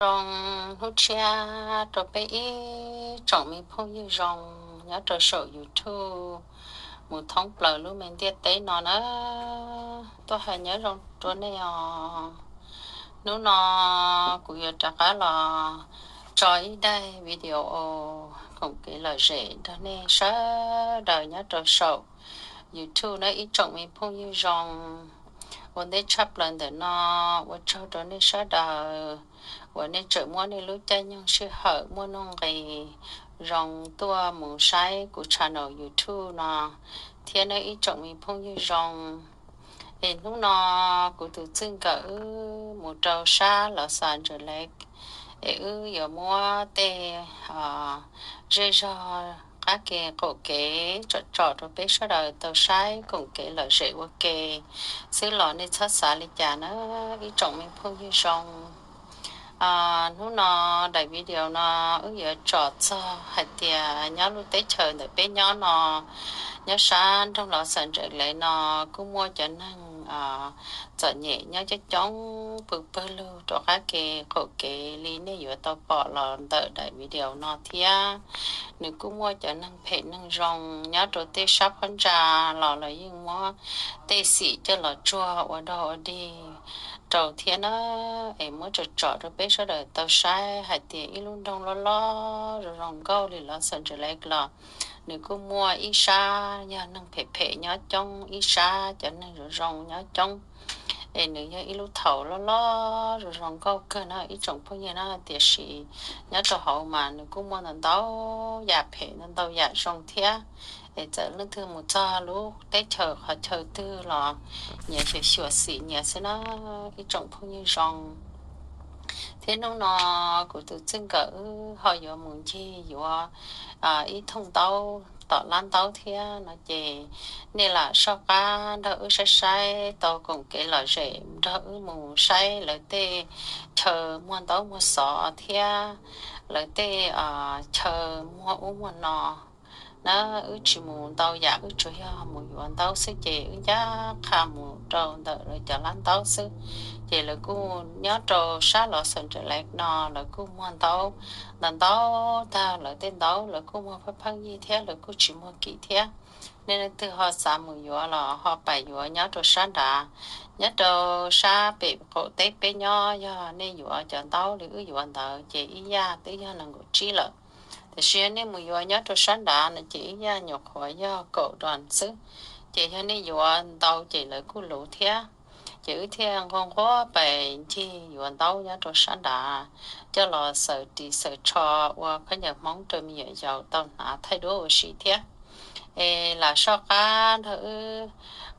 Zoo hnub tshiab rau peb ib tsoom me phooj ywg zoo nyob rau saum YouTube mus thoob plaws lub me ntiaj teb no na. Tuaj hais nyob zoo rau nej os. Hnub no kuv yuav rov qab los tso ib daim video koom kev lom zem nrog nej sawv daws nyob rau saum YouTube na ib tsoom me phooj ywg zoo. Ua ntej tshaj plaws ntawm no, ua tsaug rau nej sawv daws uas nej tseem muab nej lub caij nyoog sij hawm muaj nuj nqis zoo tuaj mus saib kuv channel YouTube no thiab na ib tsoom me phooj ywg zoo. Es hnub no kuv tus txij nkawm wb mus rau sab Los Angeles, es wb yuav muab tej zej zog qab ke qaum kev tsom tsom rau peb sawv daws tau saib koom kev lom zem ua ke xwb los nej txhob xav li cas na ib tsoom me phooj ywg zoo. Hnub no daim video no wb yuav tsom txog hais tias nyob lub teb chaws ntawm peb nyob no, nyob sab nroog Los Angeles no kuj muaj cov neeg txom nyem nyob coob coob pw pawg lug rau qab ke qaum kev li nej yuav tau pom los ntawm daim video no thiab. Nws kuj muaj cov neeg phem neeg zoo nyob rau tej sab phab ntsa los lawv yeej muab tej xim coj los tsuag ua dog ua dig rau thiab na. Es muab tsom tsom rau peb sawv daws tau saib hais tias ib lub nroog loj loj zoo zoo nkauj li Los Angeles los nws kuj muaj ib sab yog neeg phem phem nyob coob, ib sab cov neeg zoo zoo nyob coob. Es nws yog ib lub thaum loj loj zoo zoo nkauj kawg na ib tsoom phooj ywg na, tiam sis nyob rau hauv mas nws kuj muaj ntau ntau yam phem ntau ntau yam zoo thiab. Es txawm leej twg mus txog lub teb chaws qhov chaw twg los nyias xyuam xyuam xim nyias xwb na ib tsoom phooj ywg zoo. Thiab hnub no kuv tus txij nkawm wb ho yuav mus ncig yuav ib thooj ntaub tom lab ntaub thiab no ces nej lam soj qab nrog wb saib saib tau koom kev lom zem nrog wb mus saib lawv tej chaw muag ntaub muag xov thiab lawv tej chaw muag ub muag no na. Wb tsis mus ntau yam, wb tsuas yog mus yuav ntaub xwb ces wb ncaj qha mus rau ntawm lawv cov lab ntaub xwb. Ces lawv kuj nyob rau sab Los Angeles no lawv kuj muag ntaub ntau ntau tag, lawv tej ntaub lawv kuj muag pheej pheej yig thiab lawv kuj tsis muag kim thiab. Nej leej twg ho xav mus yuav los ho pais yuav nyob rau sab nrad. Nyob rau sab pem qaum teb peb nyob yog nej yuav cov ntaub li wb yuav ntawd ces ib yaj twb yog nees nkaum tsib lawm. Tiam sis yog nej mus yuav nyob rau sab nrad no ces ib yaj nyuam qhuav yog kaum dollars xwb. Ces yog nej yuav ntau ces lawv kuj luv thiab. Ces wb thiaj nquag nquag pais ncig yuav ntaub nyob rau sab nrad coj los xaws ris xaws tsho ua khaub ncaws Hmoob rau me nyuam yaus tau hnav thaij duab ua si thiab. Es lam soj qab nrog wb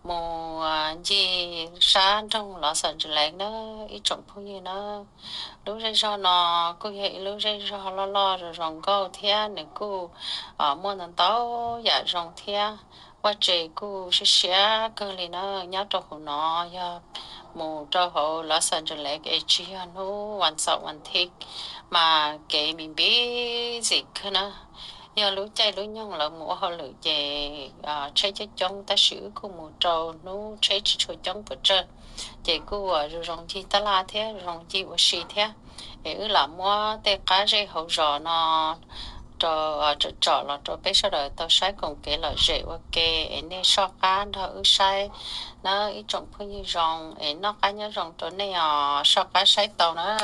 mus ncig sab nroog Los Angeles na ib tsoom phooj ywg na. Lub zej zog no kuj yog ib lub zej zog loj loj zoo zoo nkauj thiab nws kuj muaj ntau ntau yam zoo thiab. Vaj tse kuj siab siab kawg li na. Nyob rau hauv no yog mus rau hauv Los Angeles es tsis yog hnub vas xaum vas thiv mas kev me npib zim kawg na. Yog lub caij lub nyoog lawv mus ua hauj lwm ces tsheb coob coob tab sis wb kuj mus rau hnub tsheb tsis tshua coob pes tsawg, ces kuj zoo zoo ncig tab laj thiab zoo zoo ncig ua si thiab. Es wb lam muab tej qab zej hauv zos no rau tsom tsom los rau peb sawv daws tau saib koom kev lom zem ua ke. Es nej soj qab nrog wb saib na ib tsoom phooj ywg zoo. Es noj qab nyob zoo rau nej os, soj qab saib tau na.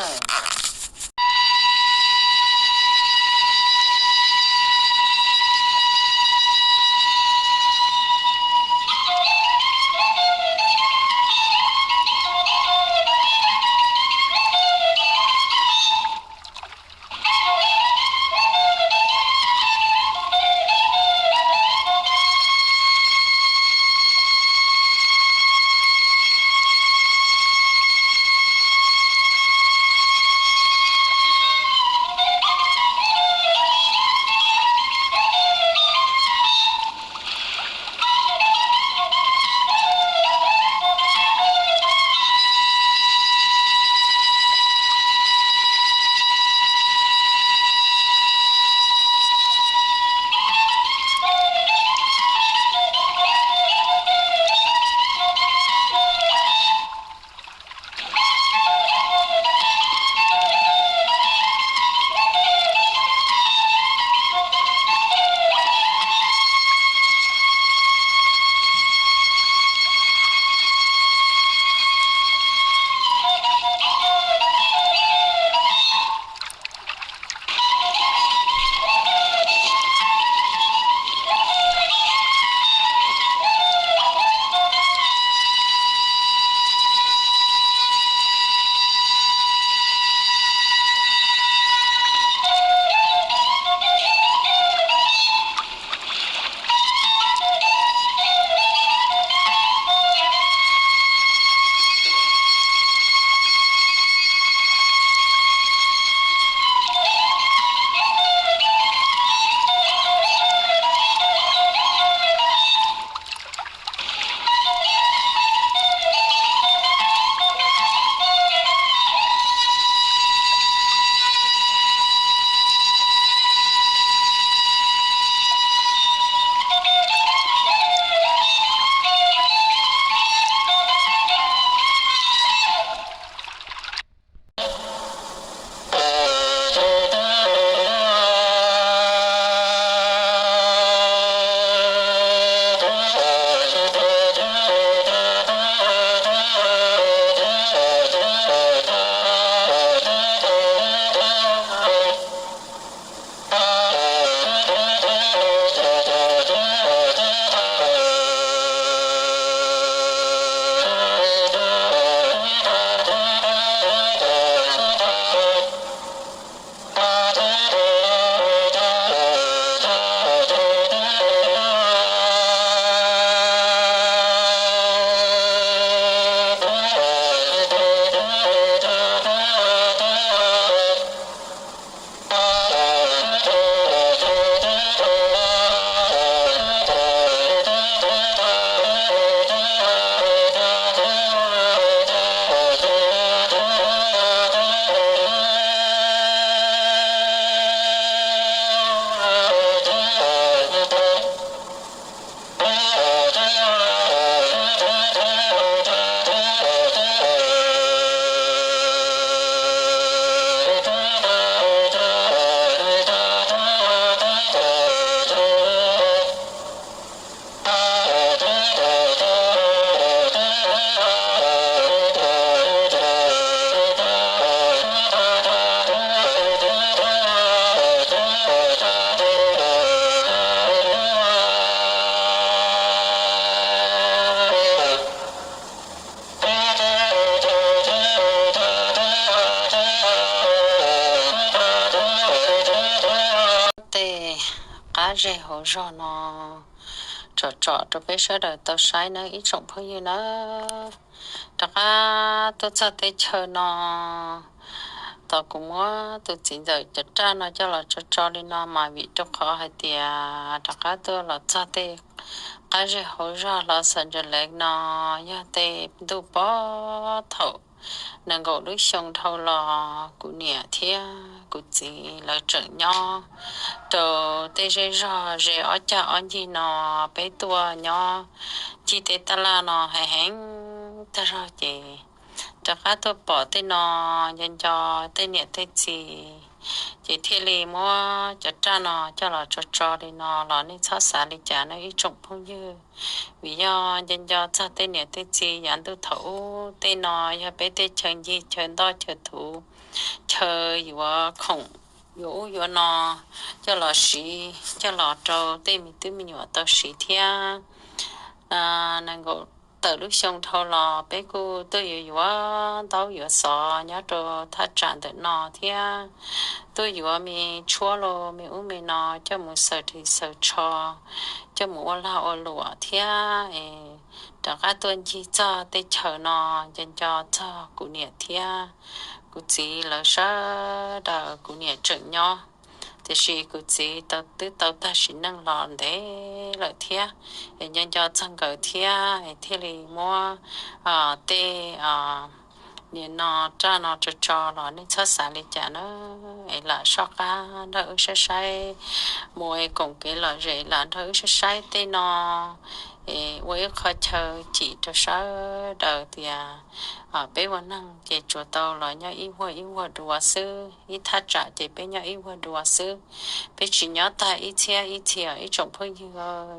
qab zej hauv zog no tsom tsom rau peb sawv daws tau saib nawb ib tsoom phooj ywg nawb. Rov qab tuaj txog teb chaws no, tos kuv muab tus txiv ntxawm cov raj no coj los tso tso li no mas vim rau qhov hais tias rov qab tuaj los txog tej qab zej hauv zog Los Angeles no yog tej ntuj pov thaum nees nkaum lub xyoo dhau los kuv niam thiab kuv txiv lawv tseem nyob rau tej zej zog ze ob cag ob ncig no. Peb tuaj nyob ncig tej taj laj no heev heev tag zog ces rov qab tuaj pom tej no, nco nco tej niam tej txiv, ces thiaj li muab cov raj no coj los tso tso li no los nej txhob xav li cas nawb ib tsoom phooj ywg. Vim yog nco nco txog tej niam tej txiv yav ntuj thaum ub, tej no yog peb tej chaw ncig chaw ntoj chaw thuv, chaw yuav khoom yuav ub yuav no coj los siv, coj los rau tej me tub me nyuam tau siv thiab. Nees nkaum tawm lub xyoo dhau los peb kuj tuaj yuav yuav ntaub yuav xov nyob rau thaj tsam ntawm no thiab, tuaj yuav me tshuab los me ub me no coj mus xaws ris xaws tsho, coj mus ua lag ua luam thiab. Rov qab tuaj ncig txog tej chaw no, nco nco txog kuv niam thiab kuv txiv lawv sawv daws, kuv niam tseem nyob, tiam sis kuv txiv twb tau tag sim neej los ntev lawm thiab. Es nco nco txog nkawd thiab es thiaj li muab tej nim no raj no tso tso los nej txhob xav li cas na. Es lam soj qab nrog wb saib saib, mus es koom kev lom zem lam nrog wb saib saib tej no, es ua ib qho chaw cim rau sawv daws tias peb ua neeg ces tsuas tau los nyob ib vuag ib vuag dua xwb, ib thaj tsam ces peb nyob ib vuag dua xwb. Peb tsis nyob tag ib txhiab ib txhis ib tsoom phooj ywg.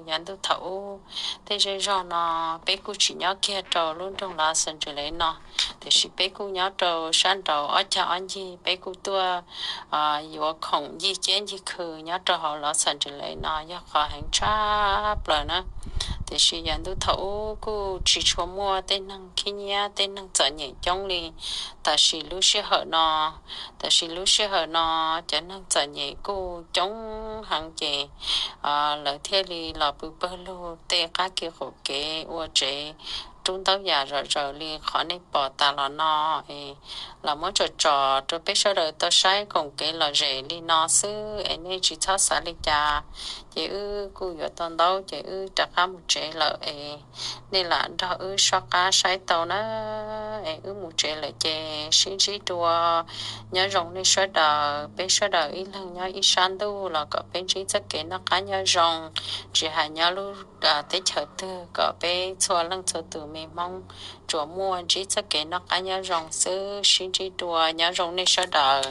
Yav ntuj thaum ub tej zej zog no peb kuj tsis nyob kiag rau lub nroog Los Angeles no, tiam sis peb kuj nyob rau sab nraud ob cag ob ncig, peb kuj tuaj yuav khoom ncig ciab ncig khw nyob rau hauv Los Angeles no yog qhov heev tshaj plaws na. Tiam sis yav ntuj thaum ub kuj tsis tshua muaj tej neeg khib nyiab tej neeg txom nyem coob li tam sim lub sij hawm no. Tam sim lub sij hawm no cov neeg txom nyem kuj coob heev ces lawv thiaj li los pw pawg lug tej qab kev qaum kev ua tsev rub ntaub yam zom zaws li qhov nej pom tas los no. Es los muab tsom tsom rau peb sawv daws tau saib koom kev lom zem li no xwb es nej tsis txhob xav li cas. Ces wb kuj yuav tau ntaub ces wb rov qab mus tsev lawm es nej lam nrog wb soj qab saib tau na. Es wb mus tsev lawm ces sib ntsib dua. Nyob zoo nej sawv daws, peb sawv daws ib leeg nyob ib sab ntuj los kom peb ntsib txoj kev noj qab nyob zoo. Tsis hais nyob lub teb chaws twg kom peb txhua leej txhua tus me Hmoob tsuas muaj ntsib txoj kev noj qab nyob zoo xwb. Sib ntsib dua, nyob zoo nej sawv daws.